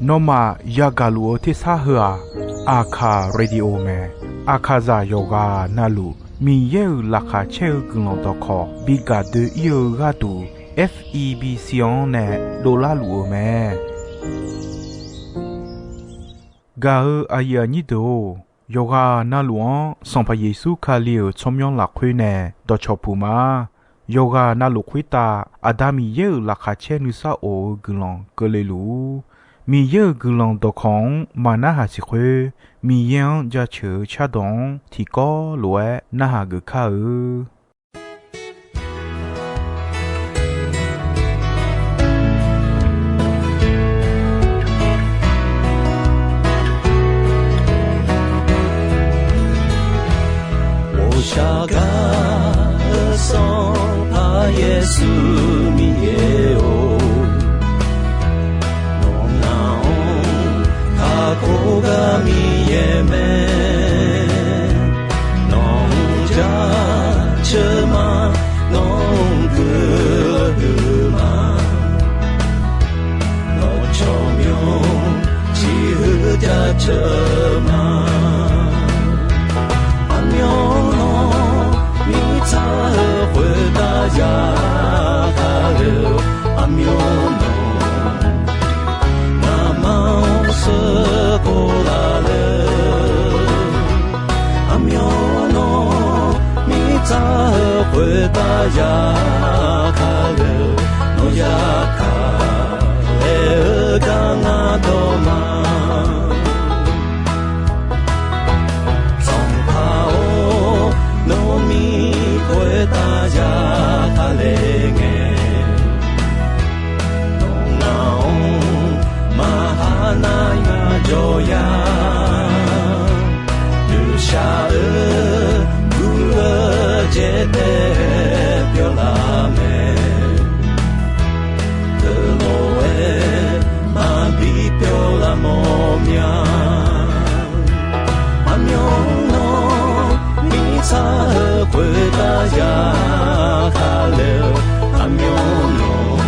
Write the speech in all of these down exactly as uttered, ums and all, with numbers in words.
Nawmaf yagaq luf-eu tersar heu-aq, Aqkaq radio mae. Aqkaqzaq yawqghaq navluf Miqyaer-euq laqkhaq caer-eu guiqlanq dawqkawq bi gaq doe-ir-eu gharduq, F E B C-anr nae dovlar luf-eu mae. Gaq-eu aqyuif aqnyir deuq-or, yawqghaq navluf-anr Sanqpaq Yeqsur Kali-euq tsawrmyanr lafkhoer nae dawqcawq puq ma. Yawqghaq navluf khoertav Aqda Miqyaer-euq laqkhaq caer nuisar of-eu guiqlanq keuvle luf-ur. Miqyaer-euq guiqlanq dawqkawq-anr maqnarhaq siq khoer, Miqyaer-anr jaceuq-eu cardawq-anr tiqkawv lof-aer narhaq geuf kar-eu. 我下嘎的上爬耶稣米耶哦，我那哦，卡古嘎米耶咩。 Nawq-anr jaceuq ma, nawq-anr guiqlanq huiq ma, nawq tsawrmyanr ciqhuiq jaceuq ma. Aqmyanluf mirtsaq-eu khoertav ya kale-eu, aqmyanluf ngamaf-anr sheuqkhof laf le. Aqmyanluf mirtsaq-eu khoertav ya kale-eu, nawq ya kale-eu gar ngar dawq ma. Sanqpaq-or, nawq mir khoertav ya kale ngae, nawq ngaq-anr maqha nar ngar jawr ya. Nuishaq-eu gur-eu jaetae pyawr laf mae. Teulof-aer maqbi pyawr laf mawr mya. Aqmyanluf mirtsaq-eu khoertav ya kale-eu, aqmyanluf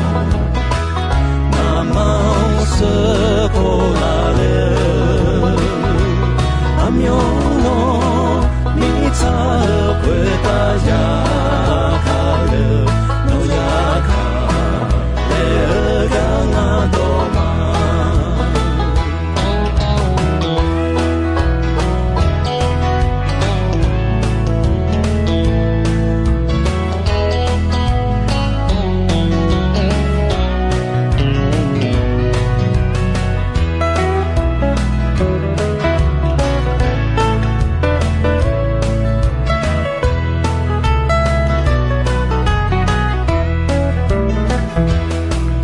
ngamaf-anr sheuqkhof laf le-eu, aqmyanluf mirtsaq-eu khoertav ya kale-eu, nawq ya kale-eu gar ngar dawq ma.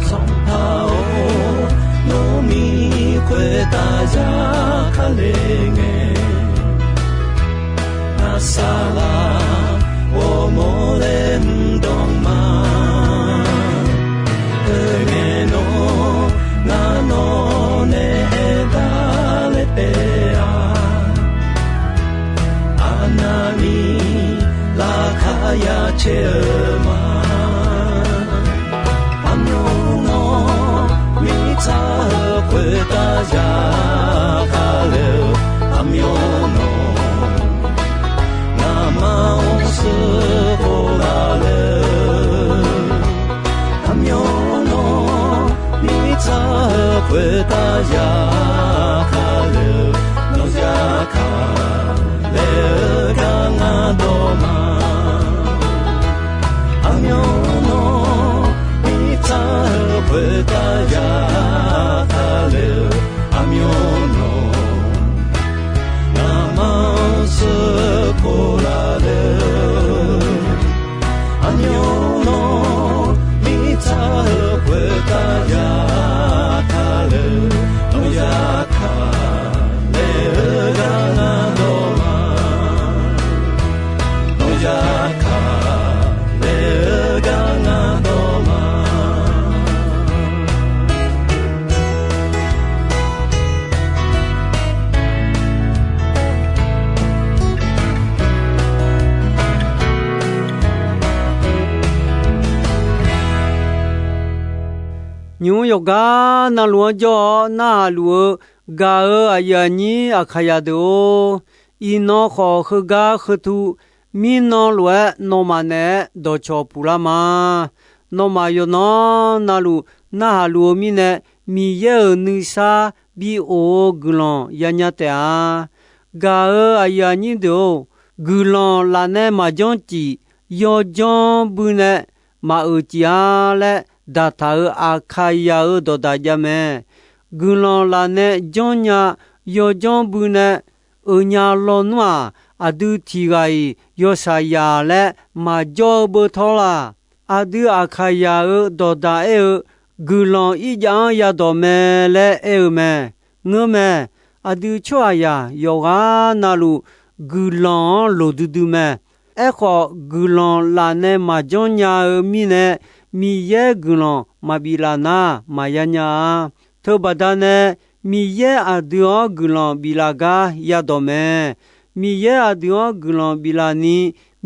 Sanqpaq-or, nawq mir khoertav ya kale ngae, ngar saqlaq ghawrmawr laer mr dawq ma. Teungae nawr ngar nawq nae aertaq laer taef-a. Aqnavni laqkhaq ya caer-eu ma. Aqmyanluf mirtsaq-eu khoertav ya kale-eu, aqmyanluf ngamaf-anr sheuqkhof laf le-eu, aqmyanluf mirtsaq-eu khoertav ya kale-eu, nawq ya kale-eu gar ngar dawq ma. Aqmyanluf mirtsaq-eu khoertav ya kale-eu, aqmyanluf ngamaf-anr sheuqkhof laf le-eu, aqmyanluf mirtsaq-eu khoertav ya kale-eu, nawq ya kale-eu gar ngar dawq Nymq-mr yawqgar navluf-anr jawr-awr narhaq luf-eu gaq-euq aqyuif aqnyir Aqkaqyaq deuq-or, iqnan khawf heugar heutu mirnan lof-aer nawmaf naeq-aer dawqcawq puq lar ma. Nawmaf yawqnan navluf narhaq luf-eu mirnae, Miqyaer-euq nuisar bi of-eu guiqlanq yanya taef-a. Gaq-euq aqyuif aqnyir deuq-or, guiqlanq lafnae maqjanr cif, yawjanr bui nae maqeuq cif-a laer daqtaq-euq Aqkaqyaq-euq dawqdaq jav mae. Guiqlanq lafnae janrnya, yawjanr bui nae euq nya lawnmr-aq, aqdui tiq ghaq-iq yawshaq yaq laer maqjawr-eu beu tawr laq. Aqdui Aqkaqyaq-euq dawqdaq aer-eu, guiqlanq irjav-anr yadawq mae laer aer-eu mae. Ngeur mae. Aqdui tsawrhaqzaq yawqghaq navluf guiqlanq-anr loq duidui mae. Aerkhawf, guiqlanq lafnae maqjanr nya-eu mirnae, Miqyaer guiqlanq maqbif laf nar maqya nya-a. Teubaqda nae, Miqyaer aqdui-anr guiqlanq biflaf gar yadawq mae. Miqyaer aqdui-anr guiqlanq biflaf ni,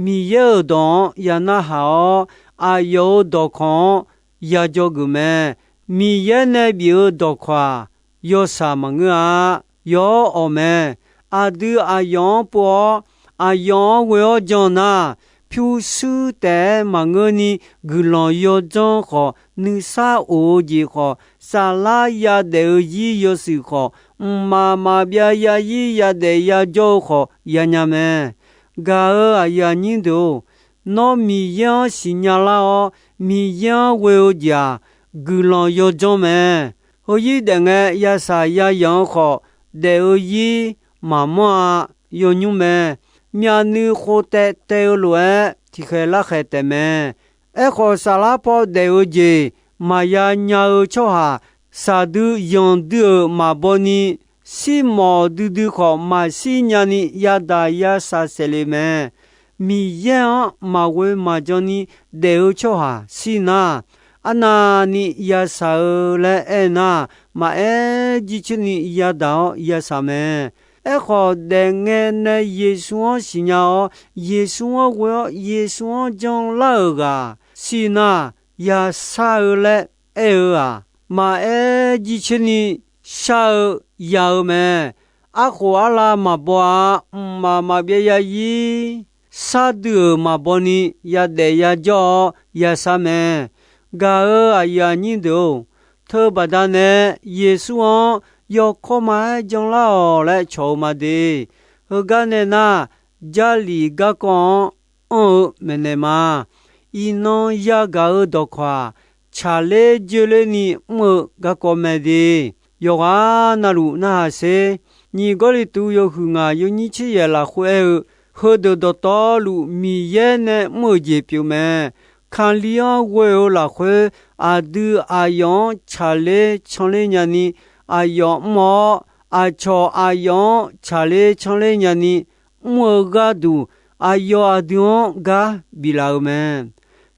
Miqyaer-euq dawq-anr ya narhaq-awr, aqyawf-euq dawqkawq-anr ya dzawgeuf mae. Miqyaer nae bif-eu dawqkawq-aq, yawshaq maqngeur-a. Yawr awq mae. Aqdui aqyawf-anr pov-awr, aqyawf-anr ghoe-awr jan nar, pyurshuir taef-aer maqngeurni, guiqlanq yawdzanr khawf, nuisar of-eu jeq khawf, saflar yadaef-eu zir yawshuif khawf, mqmaq maqbyav yazir yadaef yajawr-eu khawf yanya mae. Gaq-euq aqyuif aqnyir deuq-or, nawr Miqyaer-anr siqnya lar-awr, Miqyaer-anr ghoe-eu jeq-aq, guiqlanq yawdzanr mae. Heuzir daef ngae yashaq yazanq-eu khawf, daef-eu zir maqmanr-a. Yawnymr mae. Myavnuiv khof taev taev-eu lof-aer tiqkhaeq larkhaeq taef mae. Aerkhawf, saflar paw daef-eu jeq maqya nya-eu tsawrhaq, shaqdui yanqdui-euq maqbaw ni, shirmawf duidui khawf maqshir nyani yadaq yashaq saef le mae. Miqyaer-anr maqghoe maqjan ni daef-eu tsawrhaq shir nar, arnavni yashaq-eu laer aernar, maqaer jircoer ni yadaq-awr yashaq mae. Aerkhawf, daefngae nae Yeqsur-anr siqnya-awr, Yeqsur-anr ghoe-awr Yeqsur-anr janlar-euq ghaq shir nar, yashar-eu laer aer-eu-aq, maqaer jircoer ni shar-eu ya-eu mae. Arkhof arlav maqbaw-a. Mqmaq maqbyav yazir shardui-euq maqbaw ni yadaef yajawr-awr yashar mae. Gaq-euq aqyuif aqnyir deuq-or, teubaqda nae Yeqsur-anr yawkawr ma-aer janlar-awq laer cawq-eu ma de. Heugar nae nar, Jarlif garkawv-anr anr-eu maeqnaeq ma. Iqnan yagaq-eu dawqkawq-aq, tsaqler joerler ni mr-eu garkawv mae de. Yawqghaq navluf narhaq sher. Nyiq Gawrliqtu yawhuiq ngaq yawnyir tser yaeq lafkhoer aer-eu, heudeuq dawqtawvluf Miqyaer nae mr-euq jeq pyeuf mae. Kali-anr ghoe-eu lafkhoer, aqdui aqyawf-anr tsaqler canler nyani aqyawf mr-awr, aqcawq aqyawf-anr tsaqler canler nyani mr-eu gharduq, aqyawf aqdui-anr gar biflaf-eu mae.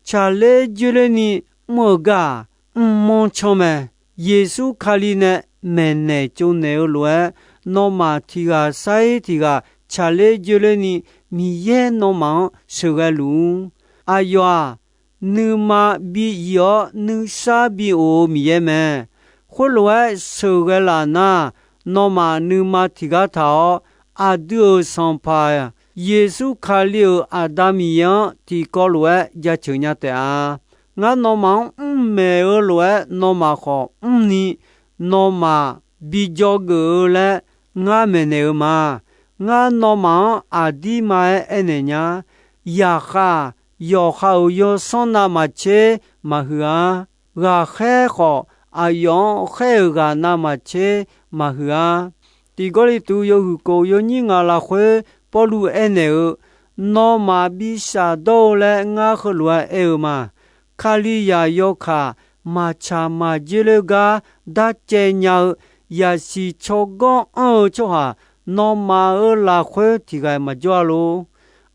Tsaqler joerler ni mr-eu gar-aq, mrmanr canr mae. Yeqsur Kali nae maeqnaeq tsovnaeq-eu lof-aer, nawmaf tiq ghaq sar-ir tiq ghaq tsaqler joerler ni Miqyaer nawmaf-anr sheuqghae luf-ur. Aqyawf-aq, nuima bi zif-awr nuisar bi of-eu Miqyaer mae. Khoerlof-aer sheuqghae laf nar, nawmaf nuima tiq ghaq taq-awr, aqdui-euq Sanqpaq Yeqsur Kali-euq Aqda Miqyaer-anr tiqkawv lof-aer jaceuq nya taef-a. Ngar nawmaf-anr mrmaeq-eu lof-aer, nawmaf khawf mrni, nawmaf bi dzawgeuf-eu laer ngar maeqnaeq-eu ma. Ngar nawmaf-anr aqdirma-aer aernaeq nya. Yaqkhav, yawqha-euq yawsanr navmaqtser maqhuiq-a. Ghaqkhaer khawf, aqyawf-anr khaer-euq ghaq navmaqtser maqhuiq-a. Tiq Gawrliqtu yawhuiq kof yawnyir ngaq lafkhoer Pawrluv aernaeq-eu, nawmaf bi shafdawr-eu laer ngar heulof-aer aer-eu ma. Kalizaq yawkaq maqtsaq maqjer ler gar darcaev nya-eu, yaqsiq tsawrganr anr-eu tsawrhaq, nawmaf-euq lafkhoer tiq ghaq maqjawr-a lor.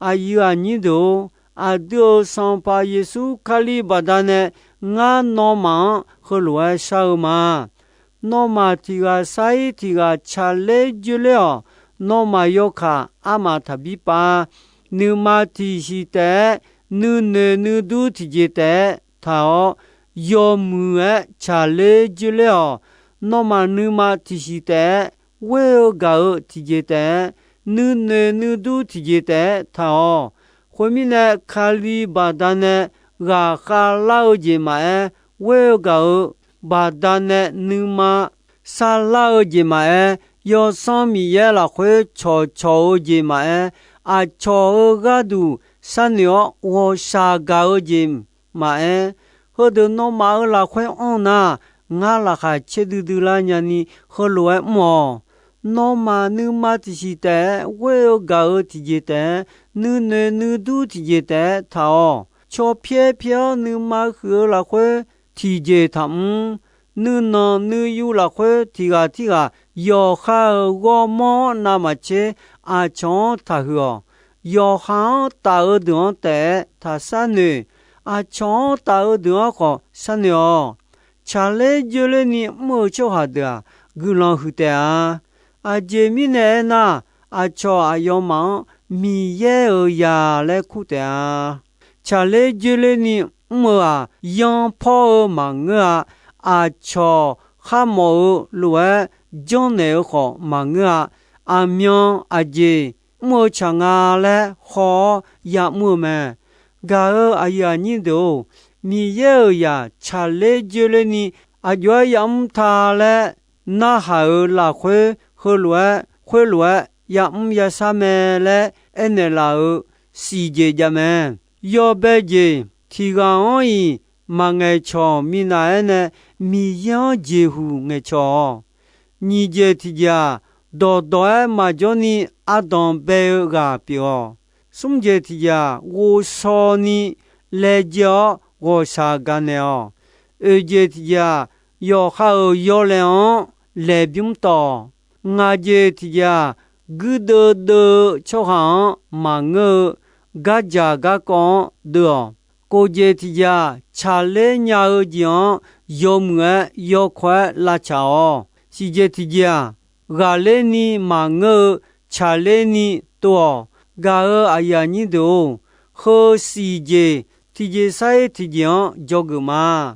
Aqyuif aqnyir deuq-or, aqdui-euq Sanqpaq Yeqsur Kali baqdanae ngar nawmaf-anr heulof-aer shar-eu ma. Nawmaf tiq ghaq sar-ir tiq ghaq tsaqler joerler-awq. Nawmaf yawkaq armaf taqbir pav. Nuima tiqsiq taef-aer nuinoeq nuidur tiqjeq taef-aer taq-awr, yawmuiq-aer tsaqler joerler-awq. Nawmaf nuima tiqsiq taef-aer ghoer-eu gaq-eu tiqjeq taef-aer, nuinoeq nuidur tiqjeq taef-aer taq-awq. Khoermirnae, Kali baqdanae ghaqkhav lar-eu jeq maqaer, ghoer-eu gaq-eu baqdanae nuima sarlar-eu jeq maqaer, Yawsanr Miqyaer lafkhoer cawqcawq-eu jeq maqaer, aqcawq-euq gharduq sharnoeq-awr ghawqshaq gaq-eu jeq maqaer, heudeuq nawmaf-euq lafkhoer anr nar, ngar laqkhaq caerdui dui lar nyani heulof-aer mr-awq. Nawmaf nuima tiqsiq taef-aer ghoer-eu gaq-eu tiqjeq taef-aer, nuinoeq nuidur tiqjeq taef-aer taq-awq. Caw pyaer pyaer-awr nuima huiq-eu lafkhoer tiqjeq taqmr. Nuinanq nuiyu lafkhoer tiq ghaq tirghaq yawqha-euq ghawrmawr-anr navmaqtser aqcawq-anr taqhuiq-awq. Yawqha-anr taf-eu deuq-anr taef-aer taq sharnoeq. Aqcawq-anr taf-eu deuq-anr khawf sharnoeq-awq. Tsaqler joerlerni mr-eu tsawrhaq deuq-aq, guiqlanq huiq taef-a. Aqjeq mirnae aernar, aqcawq aqyawfmaf-anr Miqyaer-euq zaq laer kur taef-a. Tsaqler joerlerni mr-eu-aq, yanrpawr-eu maqngeur-a. Aqcawq kharmawf-eu lof-aer janrnaeq-eu khawf maqngeur-a. Aqmyan aqjeq mr-eu tsaq nga laer haw-awr ya'mr-eu mae. Gaq-euq aqyuif aqnyir deuq-or, Miqyaer-euq zaq tsaqler joerlerni aqjox-aer ya'mr ta laer narhaq-euq lafkhoer, heulof-aer khoerlof-aer ya'mr yashar mae laer aernaeq laf-euq siqjeq jav mae. Yawbae jeq tiq ghaq-anr-iq maqngaeq cawq minav-aer nae Miqyaer-anr jeqhuq ngaeqcawq-awq. Nyiq jeq tiqjeq-aq, dawqdawq-aer maqjawr ni ardanq bae-eu ghaq pyeuf-awq. Smr jeq tiqjeq-aq, ghovshaw ni laejae-awr ghawqshaq gaq naeq-awq. Oeq jeq tiqjeq-aq, yawqha-euq yawlaeq-anr laeq bymr tawq-awq. Ngaq jeq tiqjeq-aq, guirdeuv deuv-eu tsawrhaq-anr maqngeur-eu gardzaq garkawv-anr deuv-awq. Kof jeq tiqjeq-aq, tsaqler nya-eu jeq-anr yawmuiq-aer yawkawr-aer lavtsaq-awq. Siq jeq tiqjeq-aq, ghaqler ni maqngeur-eu tsaqler ni tov-awq. Gaq-euq aqyuif aqnyir deuq-or, heu siq jeq tiqjeq sar-ir tiqjeq-anr dzawgeuf ma.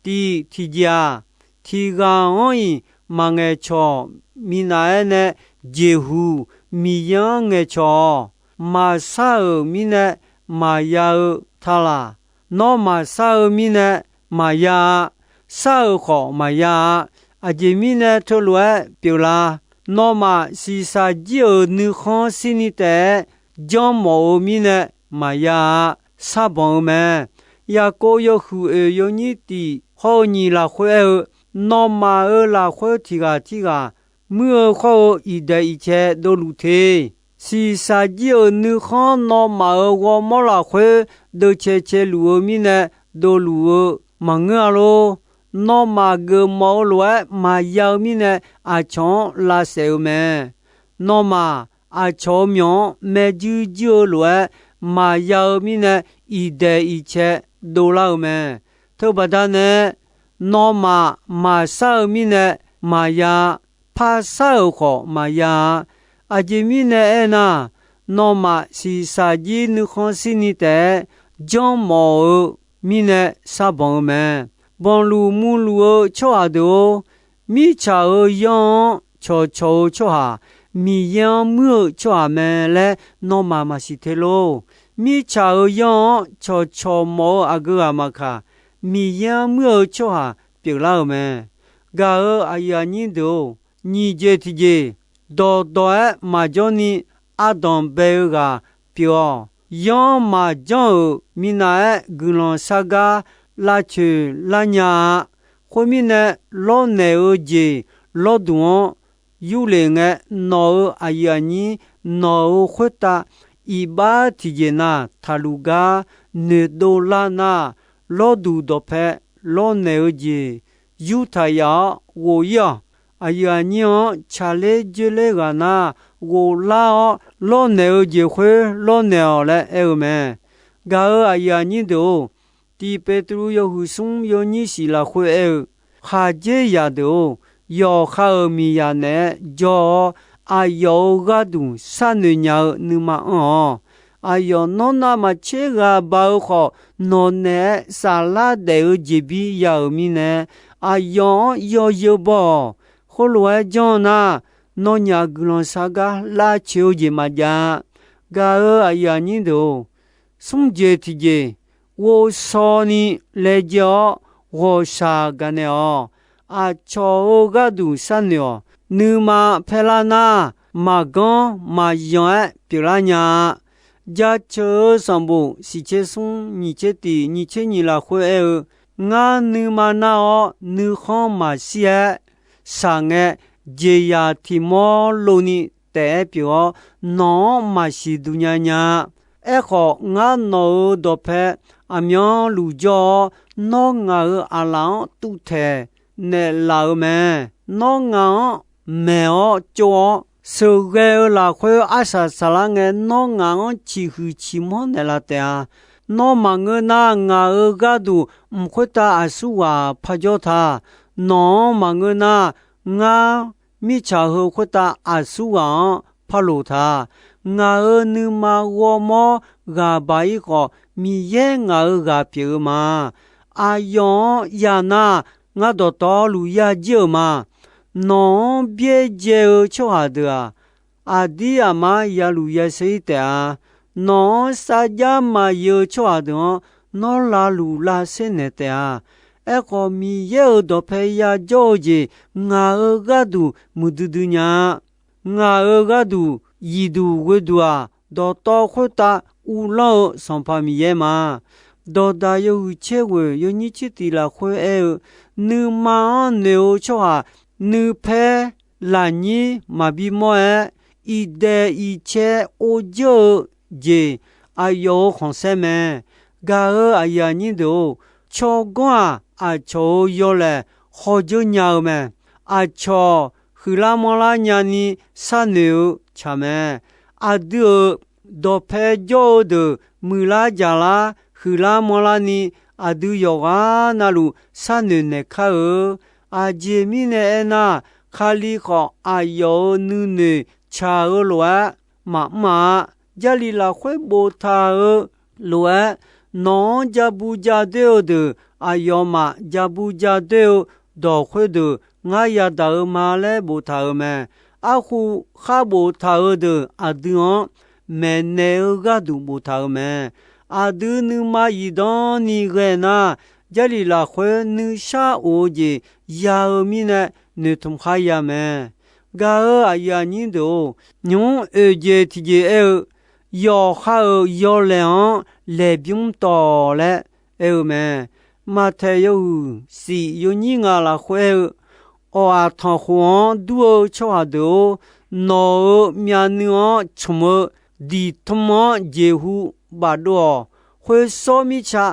Tiq tiqjeq-aq, tiq ghaq-anr-iq maqngaeq cawq minav-aer nae jeqhuq Miqyaer-anr ngaeqcawq-awq. Maqshar-euq mirnae maqya-eu ta laq. Nawr maqshar-eu mirnae maqya-a. Shar-euq khawf maqya-a. Aqjeq mirnae teulof-aer pyeuflar? Nawmaf shiqshaq jir-euq nuikhanr shirni taef-aer janrmawf-eu mirnae maqya-a. Sharbanq-eu mae. Yaqkov yawhuiq oeq yawnyir tiq hawr-eu nyiq lafkhoer aer-eu, nawmaf-euq lafkhoer tiq ghaq tirghaq muir-eu khawr-eu iqdaeq iqcae dovluf te. Shiqshaq jir-euq nuikhanr nawmaf-euq ghawrmawr lafkhoer deuvcae caeluf-eu mirnae dovluf-eu maqngeur-a lor. Nawmaf geufmawf-eu lof-aer maqya-eu mirnae aqcawq-anr lavsaef-eu mae. Nawmaf aqcawq-euq myawq-anr maerjuir juir-eu lof-aer maqya-eu mirnae iqdaeq iqcae dovlar-eu mae. Teubaqda nae, nawmaf maqshar-eu mirnae maqya-a. Parshar-euq khawf maqya-a. Aqjeq mirnae aernar, nawmaf shiqshaq jir nuikhanr shirni taef-aer janrmawf-eu mirnae sharbanq-eu mae. Banqluf murluf-eu tsawrhaq deuq-or, mirtsaq-euq yanr-anr cawqcawq-eu tsawrhaq, Miqyaer-anr muir-eu tsawrhaq mae laer nawmaf maqsiq te lor. Mirtsaq-euq yanr-anr cawqcawq mawf-eu aqgeu ghaq maqkaq, Miqyaer-anr muir-eu tsawrhaq pyeuflar-euq mae. Gaq-euq aqyuif aqnyir deuq-or, nyiq jeq tiqjeq, dawqdawq-aer maqjawr ni ardanq bae-eu ghaq pyeuf-awq. Yanr maqjanr-euq minav-aer guiqlanq shar gar lavcoeq lar nya-a. Khoermirnae, lawrnaeq-eu jeq lawrduq-anr yurlef ngae, nawq-euq aqyuif aqnyir nawq-euq khoertav iqbax tiqjeq na taqluf gar noeqdov lar nar, lawrduq dawqpae lawrnaeq-eu jeq yurtaq yaf-awr ghof-ir-awq. Aqyuif aqnyir-anr tsaqler dzoerler ghaq nar, ghoflar-awr lawrnaeq-eu jeq khoer lawrnaeq-awq laer aer-eu mae. Gaq-euq aqyuif aqnyir deuq-or, Tiq Beqtuvluv yawhuiq smr yawnyir shiq lafkhoer aer-eu, khaqdzerzaq deuq-or, yawqha-euq miqzaq naeq-aer jawr-awr, aqyawf-euq gharduq sharnoeq nya-eu nuima anr-awq. Aqyawf nawr navmaqtser ghaq baq-eu khawf, nawq naeq-aer saflar daef-eu jeqbir ya-euq mirnae, aqyawf-anr yawzeu baw-awq. Khoerlof-aer janr-eu nar, nawnyaf guiqlanq shar gar lavcoeq-eu jeq maqjav-a. Gaq-euq aqyuif aqnyir deuq-or, smr jeq tiqjeq ghovshaw ni laejae-awr ghawqshaq gaqnaeq-awq. Aqcawq-euq gharduq sharnoeq-awq. Nuima paerlar nar, maqganr maqyan-aer pyeuflar nya-a. Jaceuq-eu sanqbof siqtser smr nyiq tser tiq nyiq tser nyiq lafkhoer aer-eu, Ngar nuima nar-awr nuikhanr maqshir-aer, shaq ngae, jeqzaq tiq mawr lov ni taef-aer pyeuf-awr, nawq-anr maqsiq duq nya nya-a. Aerkhawf, ngar nawq-euq dawqpae aqmyanluf jawr-awr, nawr ngaq-euq aqlaf-anr tuvtaeq naeqlaf-eu mae. Nawr ngaq-anr maeq-awr tsov-awr, sheuqghae-eu lafkhoer arsaq saqlar ngae, nawr ngaq-anr ciqhuiq ciqmanr naeqlaf taef-a. Nawr maqngeur nar, ngaq-euq gharduq mq khoertav aqsurghaq parjawr ta. Nawq-anr maqngeur nar, ngar mirtsaq heu khoertav aqsurghaq-anr parloq ta. Ngaq-euq nuima ghawrmawr ghaq baq-ir khawf, Miqyaer ngaq-euq ghaq pyeuf-eu ma. Aqyawf-anr ya nar, ngar dawqtawvluf yajir-euq ma. Nawq-anr byaerdzae-eu tsawrhaq deuq-aq, aqdir aqmar yaluf yashar-ir taef-a. Nawq-anr sarjax maqyif-eu tsawrhaq deuq-anr, nawr lavluf lavshaer naeq taef-a. Aerkhawf, Miqyaer-euq dawqpae yajawr-eu jeq ngaq-euq gharduq muiqdui dui nya-a. Ngaq-euq gharduq zifduq ghoeduq-aq, dawqtawv khoertav uvlanr-eu Sanqpaq Miqyaer ma. Dawqdaq yawhuiq tser ghoeq yawnyir tser tiq lafkhoer aer-eu, Nuima-anr noeq-eu tsawrhaq nuipaer lafnyir maqbi mawr-aer, iqdaeq iqcae or jeur-eu jeq aqyawf-euq khanqsaer mae. Gaq-euq aqyuif aqnyir deuq-or, tsawrganr-aq, aqcawq-euq yawlaeq hawdzeur nya-eu mae. Aqcawq huiqlar manrlar nyani sharnoeq-eu tsaq mae. Aqdui-euq dawqpae jawr-eu deuq muiqlar jaqlar huiqlar manrlar ni, aqdui yawqghaq navluf sharnoeq naeq kar-eu. Aqjeq mirnae aernar, Kali khawf aqyawf-euq nuinoeq tsaq-eu lof-aer maqmr-a. Jarlif lafkhoer boftaq-eu lof-aer, nawq-anr jabu jadoer-eu deuq aqyawfmaf jabu jadoer-eu dawq khoerdeuq ngar yadaq-eu ma laer boftaq-euq mae. Arhu khar boftaq-eu deuq aqdui-anr maeqnaeq-eu gharduq boftaq-euq mae. Aqdui nuima zifdan ni ghae nar, Jarlif lafkhoer nuisar of-eu jeq ya-eu mirnae noeqtmq khar ya mae. Gaq-euq aqyuif aqnyir deuq-or, nymq-mr oeq jeq tiqjeq aer-eu, yawqha-euq yawlaeq-anr laeqbymr tawq laer aer-eu mae. Maqtaeq yawhuiq shif yawnyir ngaq lafkhoer aer-eu, awq-aq tanqkhof-anr dur-eu tsawrhaq deuq-or, nawq-euq myavnuiv-anr tsmq-eu diqtm-anr jeqhu bafdov-awq. Khoershawr mirtsa,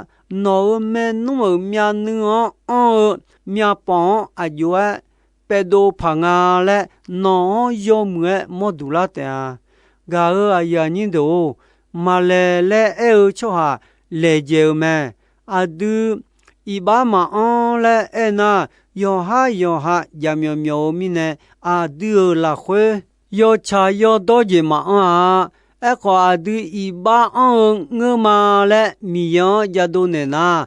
nawq-euq maernmr-euq myavnuiv-anr anr-eu myavpawf-anr aq jov-aer paevdov paq nga laer, nawq-anr yawmuiq-aer mawr duq lar taef-a. Gaq-euq aqyuif aqnyir deuq-or, maqlaeq laer aer-eu tsawrhaq laejae-eu mae. Aqdui iqbax maqanr laer aernar, yawqhar yawqha jaqmyawf myawf-eu mirnae, aqdui-euq lafkhoer yawtsaq yawdawr jeq maqanr-a. Aerkhawf, aqdui iqbax anr-eu ngeur ma laer Miqyaer-anr jadov naeq nar,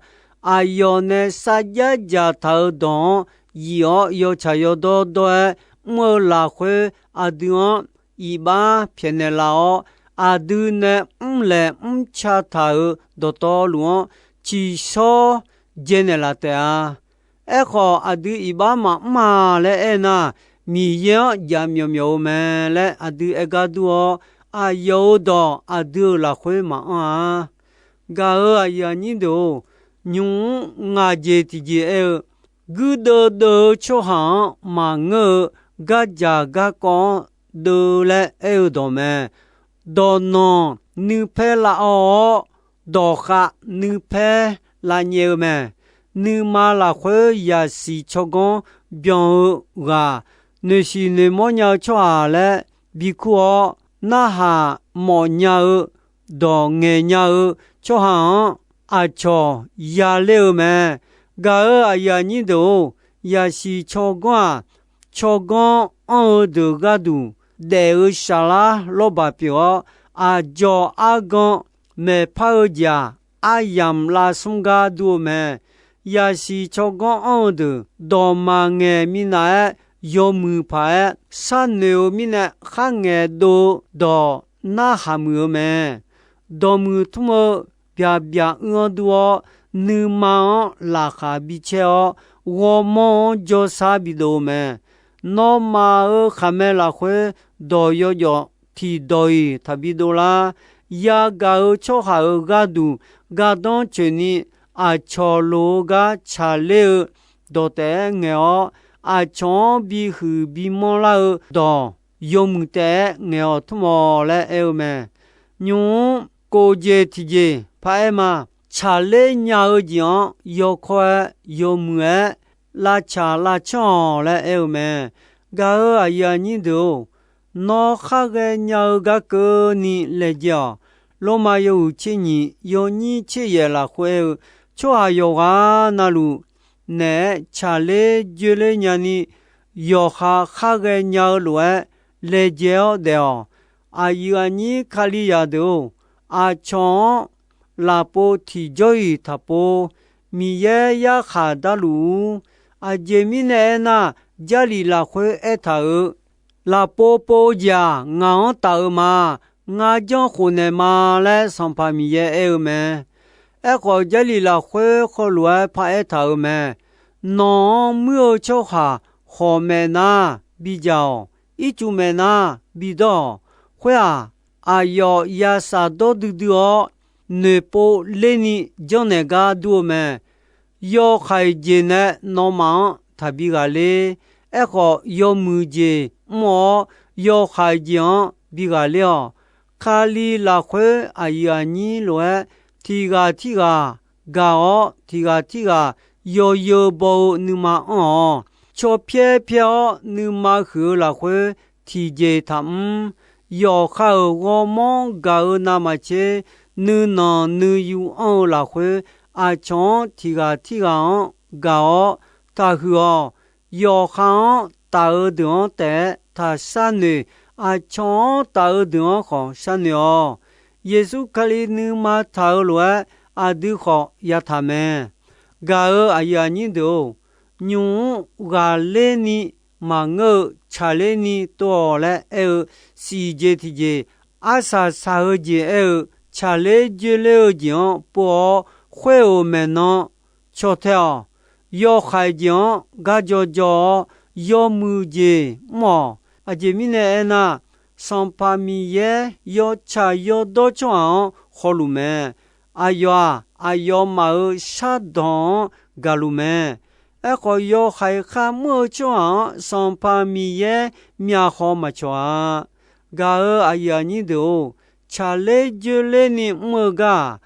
aqyawf nae sarjax dzaqtaq-euq dawq-anr yif-awr yawtsaq yawdawr dawr-aer mr-eu lafkhoer, aqdui-anr iqbax pyaeqnaeq laf-awr, aqdui nae mrlaeq mrca taq-euq dawqtawvluf-anr tsiqshawr dzaenaeq laf taef-a. Aerkhawf, aqdui iqbax maqmr-a laer aernar, Miqyaer-anr jaqmyawf myawf-eu mae laer aqdui aer gar dur-awr, aqyawf-euq dawq aqdui-euq lafkhoer maqanr-a. Gaq-euq aqyuif aqnyir deuq-or, nymq-mr ngaq jeq tiqjeq aer-eu, guirdeuv deuv-eu tsawrhaq-anr maqngeur-eu, gardzaq garkawv-anr deuv laer aer-eu dawq mae. Dawqnanq nuipaer lavawv-awr, dawqkhav nuipaer lavnyaev-eu mae. Nuima lafkhoer yasiq tsawrganr byan-eu ghaq, noeqsiq noeqmawr nya-eu tsawrhaq laer bikur-awr, narhaq mawfnya-eu, dawq ngaeqnya-eu tsawrhaq-anr aqcawq yaler-eu mae. Gaq-euq aqyuif aqnyir deuq-or, yasiq tsawrganr-aq, tsawrganr anr-eu deuq gharduq daef-eu saflar lawrbaq pyeuf-awr, aqdzawq argan maeqpar-eu jeq-aq, aryamq lavsmr gar dur-eu mae. Yaqsiq tsawrganr anr-eu deuq, dawqmaq ngaeq minav-aer yawmuiq paq-aer sharnoeq-eu mirnae, kharngaeq dov-eu dawq narhaq muiq-eu mae. Dawqmuiq tmr-eu byaqbyaq uir-anr dur-awr, nuima-anr laqkhaq bicaer-awr, ghawrmawr-anr jawrsar bidov-eu mae. Nawmaf-euq khaqmae lafkhoer dawq yawjawf tiqdawq-iq taqbi dovlar. Yagaq-euq tsawrhaq-euq gharduq gardanr tsoeqni, aqcawq loq-eu gar tsaqler-eu dawq taef-aer ngaeq-awr, aqcawq-anr bihuiq bimanr lar-eu dawq yawmuiq taef-aer ngaeq-awq tmr-awq laer aer-eu mae. Nymq-mr kof jeq tiqjeq paraer ma. Tsaqler nya-eu jeq-anr yawkawr-aer yawmuiq-aer lavtsaq lavcanr-awq laer aer-eu mae. Gaq-euq aqyuif aqnyir deuq-or, nawr khar ghaenya-eu gar keuvni laejae-awq. Lormav yawhuiq tser nyiq yawnyir tser yaef lafkhoer aer-eu, tsawrhaq yawqghaq navluf naeq-aer tsaqler joerler nyani, yawqha khar ghaenya-eu lof-aer laejae-awr daef-awq. Aqyuif aqnyir Kalizaq deuq-or, aqcawq-anr lafpov tiqjawr-iq taqpov, Miqyaer yarkhaq darluf-ur. Aqjeq mirnae aernar, Jarlif lafkhoer aertaq-euq, lafpov pov-eu jeq-aq, ngaq-anr taf-eu ma. Ngar janrkhof naeq ma laer Sanqpaq Miqyaer aer-eu mae. Aerkhawf, Jarlif lafkhoer heulof-aer paraer taq-euq mae. Nawq-anr muir-eu tsawrhaq khawf maeqnar bidzaq-awq. Ircuf maeqnar bidawr-awq. Khoer-aq, aqyawf yashaf dawr duidui-awr, noeqpov lerni janrnaeq gar dur-eu mae. Yawhaiq jeq nae nawmaf-anr taqbi ghaqler. Aerkhawf, yawmuiq jeq mr-awr, yawhaiq jeq-anr bi ghaqler-awq. Kali lafkhoer aqyuif aqnyir lof-aer, tiq ghaq tirghaq gaq-awr, tiq ghaq tirghaq yawzeu baw-eu nuima anr-awq. Caw pyaer pyaer-awr nuima huiq-eu lafkhoer, tiqjeq taqmr. Yawqha-euq ghawrmawr gaq-eu navmaqtser, nuinanq nuiyu anr-eu lafkhoer, aqcawq-anr tiq ghaq tirghaq-anr gaq-awr taqhuiq-awq. Yawqha-anr taf-eu deuq-anr taef-aer taq sharnoeq. Aqcawq-anr taf-eu deuq-anr khawf sharnoeq-awq. Yeqsur Kali nuima taq-eu lof-aer aqdui khawf yataq mae. Gaq-euq aqyuif aqnyir deuq-or, nymq-mr ghaqler ni maqngeur-eu tsaqler ni tov-awq laer aer-eu siqjeq tiqjeq, arsaq saq-eu jeq aer-eu tsaqler joerler-eu jeq-anr pov-awr khoer-euq maeqnan caw tae-awq. Yawhaiq jeq-anr gar jawjaw-awr yawmuiq jeq mr-awq. Aqjeq mirnae aernar, Sanqpaq Miqyaer yawtsaq yawdawr tsawrhaq-anr hawluf mae. Aqyawf-aq, aqyawfmaf-euq shardawq-anr gaqluf mae. Aerkhawf, yawhaiq kharmr-eu tsawrhaq-anr Sanqpaq Miqyaer myaqhaw maqcawq-a. Gaq-euq aqyuif aqnyir deuq-or, tsaqler joerler ni mr-eu gar-aq,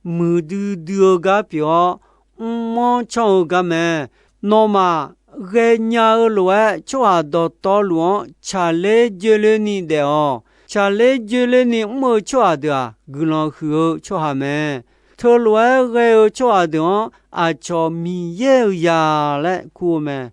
muiqdui dui-eu gar pyeuf-awr, mrmanr canr-eu gar mae. Nawmaf ghaenya-eu lof-aer tsawrhaq dawqtawvluf-anr tsaqler joerler ni daef-awq. Tsaqler joerler ni mr-eu tsawrhaq deuq-aq, guiqlanq huiq-eu tsawrhaq mae. Teulof-aer ghae-eu tsawrhaq deuq-anr aqcawq Miqyaer-euq zaq laer kur-eu mae.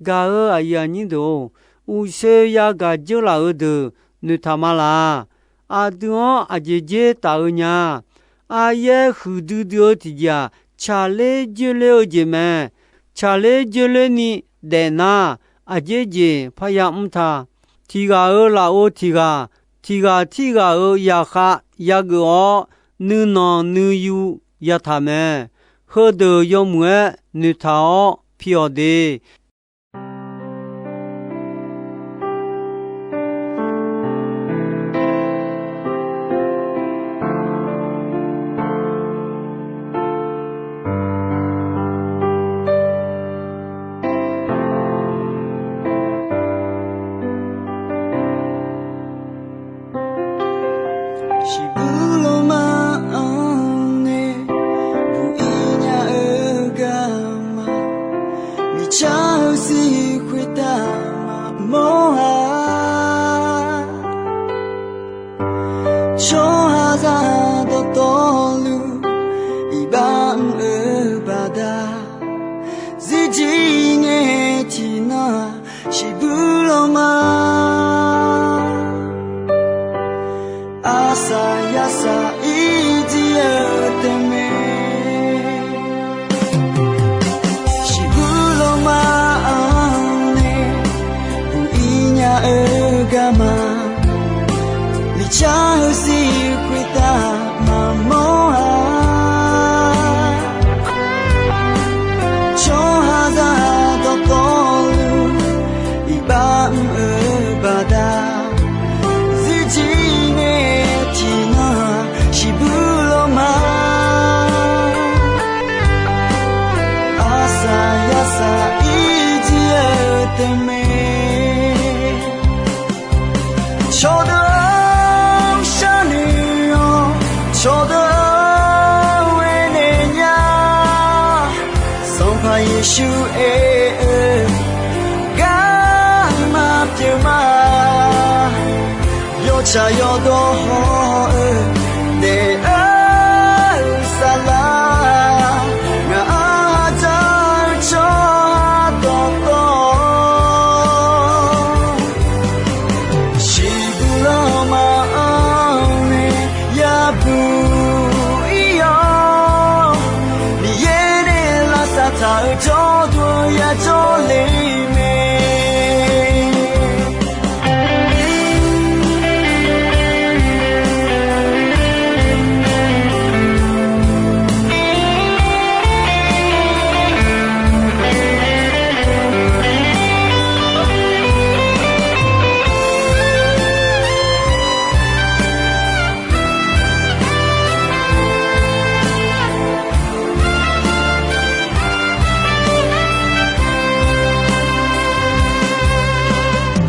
Gaq-euq aqyuif aqnyir deuq-or, uqshoe yagaq dzeur laf-eu deuq noeqtaq ma laq. Aqdui-anr aqjeq dzer taf-eu nya. Aryaer huiqdui dui-eu tiqjeq-aq, tsaqler joerler-eu jeq mae. Tsaqler joerler ni daef nar, aqjeq jeq parya mr ta. Tiq ghaq-euq lafov tiq ghaq, tiq ghaq tirghaq-euq zaqkhav yageuf-awr, nuinanq nuiyu yataq mae. Heudeuq yawmuiq-aer noeqtaq-awr pi-awq de. Shiqbuir lawrma-anr nae buq-ir nya-eu garma, miqcar-eu siq khoertav maqmawr-a. Tsawrhaqzaq dawqtawvluf iqbax mr-eu baqda, zirjir ngae tiqnan-aq shiqbuir lawrma. Arsaq taef mae. Cawqdeuq-anr sharnoeq-awq, cawqdeuq-anr aernaeq nya. Sanqpaq Yeqsur aer-eu garma pyeuf ma. Yawtsaq yawdawr haw-eu daef-eu saflar, ngaq-anr hadzaq-eu tsawrhaq dawqtawv, shiqbuq lanma-anr nae yabuq ir-awr, Miqyaer nae lavsav taq-euq jawrduq yajawr le mae.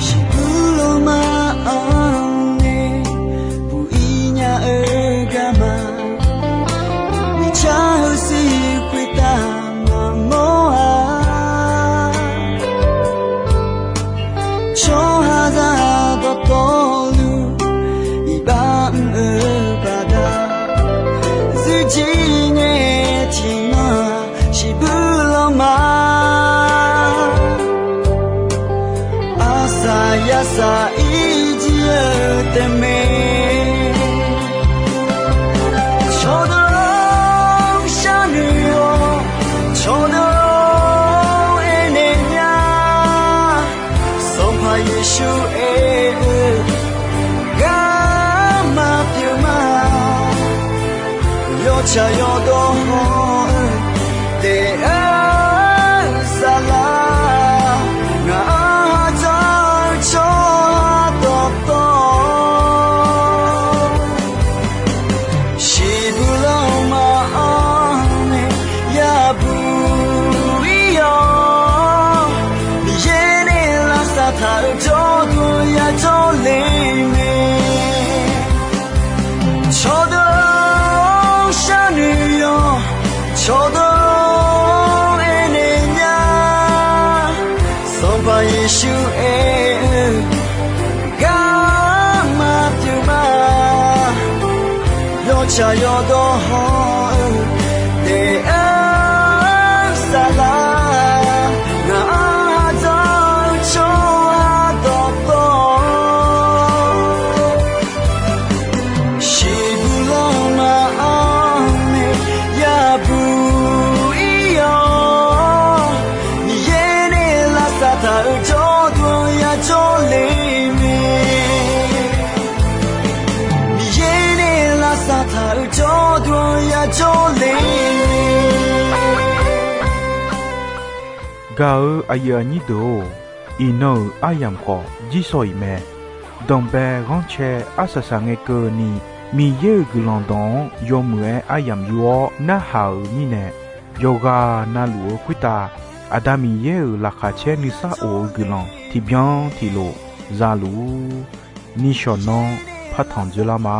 Shiqbuq lanma-anr nae buq ir nya-eu garma, miqcar-eu siq khoertav maqmawr-a. Tsawrhaqzaq dawqtawvluf iqbax mr-eu baqda, zuirjir ngae tiqnan-aq shiqbuq lanma, arsaq yarsaq ir jir-eu taef mae. Cawqdeuq-anr sharnoeq-awq, cawqdeuq-anr aernaeq nya. Sanqpaq Yeqsur aer-eu garma pyeuf ma. Yawtsaq yawdawr haw-eu daef-eu saflar, ngaq-anr hadzaq-eu tsawrhaq dawqtawv, shiqbuq lanma-anr nae yabuq ir-awr, Miqyaer nae lavsav taq-euq jawrduq yajawr le mae. Cawqdeuq-anr sharnoeq-awq, cawqdeuq-anr aernaeq nya. Sanqpaq Yeqsur aer-eu garma pyeuf ma. Yawtsaq yawdawr haw-eu daef-eu saflar, ngaq-anr hadzaq-eu tsawrhaq dawqtawv, shiqbuq lanma-anr nae yabuq ir-awr, Miqyaer nae lavsav taq-euq jawrduq yajawr le mae. Miqyaer nae lavsav taq-euq jawrduq yajawr le mae. Gaq-eu aqyuif aqnyir deuq-or, iqnan-euq aryamq khawf jirsawq iq mae. Danqbae ghanrcae arsaq saq ngae keuvni, Miqyaer-euq guiqlanq dawq-anr yawmuiq-aer aryamq yur-awr narhaq-euq mirnae, yawqghaq navluf-eu khoertav Aqda Miqyaer-euq laqkhaq caer nuisar of-eu guiqlanq tiqbyan tiqlof za luf-ur. Nishawq nanr partanq dzoerlar ma.